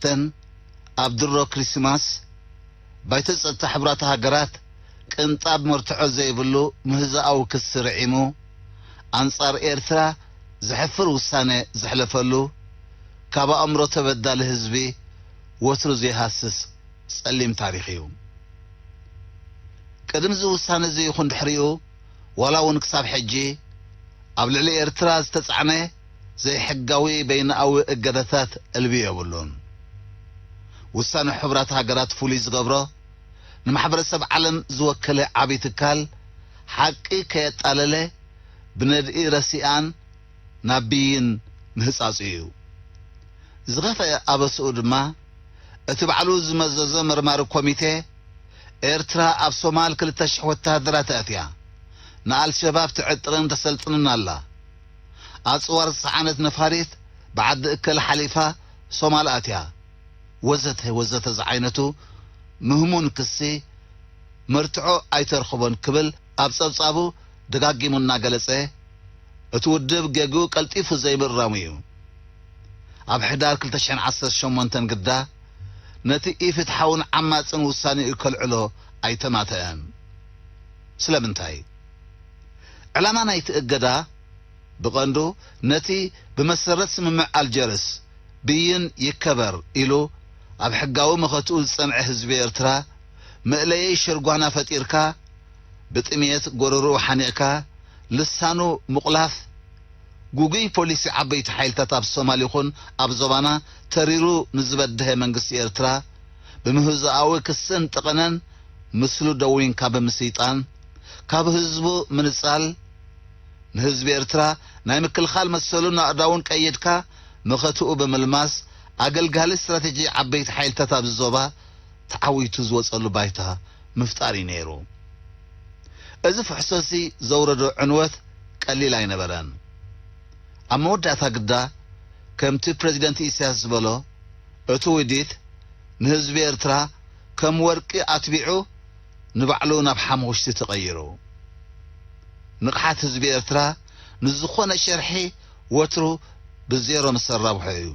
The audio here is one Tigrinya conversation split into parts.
ተን ኣብ ድሮ ክሪስማስ ባይቶ ጸጥታ ሕቡራት ሃገራት ቅንጣብ መርትዖ ዘይብሉ ምህዞኣዊ ክሲ ርዒሙ፣ ኣንጻር ኤርትራ ዘሕፍር ውሳነ ዘሕለፈሉ፣ ካብ ኣእምሮ ተበዳሊ ህዝቢ ወትሩ ዘይሃስስ ጸሊም ታሪኽ እዩ። ቅድሚ እዚ ውሳነ እዚ ይኹን ድሕሪኡ፣ ዋላ እውን ክሳብ ሕጂ ኣብ ልዕሊ ኤርትራ ዝተጻዕነ ዘይሕጋዊ በይንኣዊ እገዳታት ዕልቢ የብሉን። ውሳነ ሕቡራት ሃገራት ፍሉይ ዝገብሮ፣ ንማሕበረሰብ ዓለም ዝወከለ ዓቢ ትካል ሓቂ ከየጣለለ ብነድኢ ረሲኣን ናብ ብይን ምህጻጹ እዩ። ዝኸፍአ ኣበስኡ ድማ፣ እቲ ባዕሉ ዝመዘዞ መርማሪ ኮሚቴ፣ ኤርትራ ኣብ ሶማል ክልተ ሽሕ ወተሃደራት ኣእትያ፣ ንኣልሸባብ ትዕጥቕን ተሰልጥንን ኣላ፣ ኣጽዋር ዝጸዓነት ነፋሪት ብዓዲ እከለ ሓሊፋ ሶማል ኣትያ፣ ወዘተ ወዘተ ዝዓይነቱ ምህሙን ክሲ መርትዖ ኣይተርኽቦን ክብል ኣብ ጸብጻቡ ደጋጊሙ እናገለጸ፣ እቲ ውድብ ጌግኡ ቀልጢፉ ዘይምእራሙ እዩ። ኣብ ሕዳር ክልተ ሽሕን ዓሰርተ ሸሞንተን ግዳ ነቲ ኢፍትሓውን ዓማጽን ውሳኔኡ ከልዕሎ ኣይተማተአን። ስለምንታይ? ዕላማ ናይቲ እገዳ ብቐንዱ ነቲ ብመሰረት ስምምዕ ኣልጀርስ ብይን ይከበር ኢሉ ኣብ ሕጋዊ መኸትኡ ዝጸንዐ ህዝቢ ኤርትራ፣ መእለዪ ሽርጓና ፈጢርካ፣ ብጥሜት ጎረርኡ ሓኒቕካ፣ ልሳኑ ምቑላፍ፣ ግጉይ ፖሊሲ ዓበይቲ ሓይልታት ኣብ ሶማል ይኹን ኣብ ዞባና ተሪሩ ንዝበድሀ መንግስቲ ኤርትራ፣ ብምህዞኣዊ ክስን ጥቕነን ምስሉ ደዊንካ ብምስይጣን፣ ካብ ህዝቡ ምንጻል፣ ንህዝቢ ኤርትራ ናይ ምክልኻል መሰሉን ኣእዳውን ቀይድካ መኸትኡ ብምልማስ፣ ኣገልጋሊ ስትራቴጂ ዓበይቲ ሓይልታት ኣብዚ ዞባ ተዓዊቱ ዝወጸሉ ባይታ ምፍጣር እዩ ነይሩ። እዚ ፍሕሶ እዚ ዘውረዶ ዕንወት ቀሊል ኣይነበረን። ኣብ መወዳእታ ግዳ፣ ከምቲ ፕረዚደንት ኢሳያስ ዝበሎ፣ እቲ ውዲት ንህዝቢ ኤርትራ ከም ወርቂ ኣትቢዑ ንባዕሉ ናብ ሓሙኽሽቲ ተቐይሩ። ንቕሓት ህዝቢ ኤርትራ ንዝኾነ ሸርሒ ወትሩ ብዜሮ ምስ ኣራብሖ እዩ።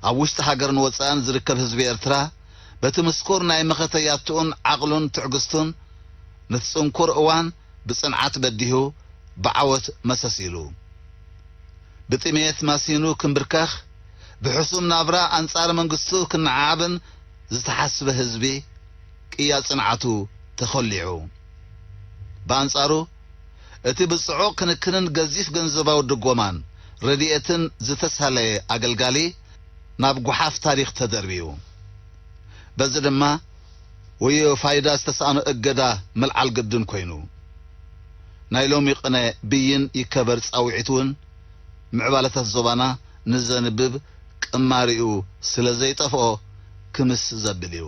ኣብ ውሽጢ ሃገርን ወጻእን ዝርከብ ህዝቢ ኤርትራ፣ በቲ ምስኩር ናይ መኸተ ያትኡን ዓቕሉን ትዕግስቱን፣ ነቲ ጽንኩር እዋን ብጽንዓት በዲሁ ብዓወት መሰስ ኢሉ። ብጥሜት ማሲኑ ክምብርከኽ፣ ብሕሱም ናብራ ኣንጻር መንግስቱ ክነዓዓብን ዝተሓስበ ህዝቢ፣ ቅያ ጽንዓቱ ተኸሊዑ። ብኣንጻሩ፣ እቲ ብጽዑቕ ክንክንን ገዚፍ ገንዘባዊ ድጎማን ረድኤትን ዝተሳለየ ኣገልጋሊ ናብ ጓሓፍ ታሪኽ ተደርብዩ። በዚ ድማ፣ ወዮ ፋይዳ ዝተሳእኖ እገዳ ምልዓል ግድን ኮይኑ። ናይ ሎሚ ቅነ ብይን ይከበር ጻውዒት እውን ምዕባለታት ዞባና ንዘንብብ ቅማሪኡ ስለ ዘይጠፍኦ ክምስ ዘብል እዩ።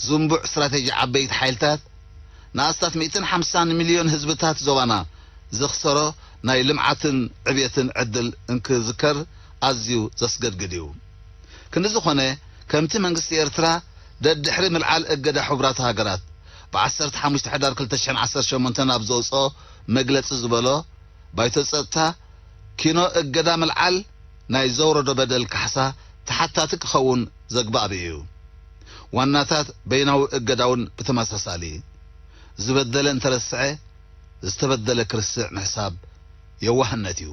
ዝንቡዕ ስትራቴጂ ዓበይቲ ሓይልታት ንኣስታት ሚእትን ሓምሳን ሚልዮን ህዝብታት ዞባና ዘኽሰሮ ናይ ልምዓትን ዕብየትን ዕድል እንክዝከር ኣዝዩ ዘስገድግድ እዩ። ክንዲ ዝኾነ፣ ከምቲ መንግስቲ ኤርትራ ደድሕሪ ምልዓል እገዳ ሕቡራት ሃገራት ብ ዓሰርተ ሓሙሽተ ሕዳር ክልተ ሽሕን ዓሰርተ ሸሞንተን ኣብ ዘውጽኦ መግለጺ ዝበሎ፣ ባይቶ ጸጥታ ኪኖ እገዳ ምልዓል ናይ ዘውረዶ በደል ካሕሳ ተሓታቲ ክኸውን ዘግባእብ እዩ። ዋናታት በይናዊ እገዳውን ብተመሳሳሊ፣ ዝበደለ እንተረስዐ፣ ዝተበደለ ክርስዕ ምሕሳብ የዋህነት እዩ።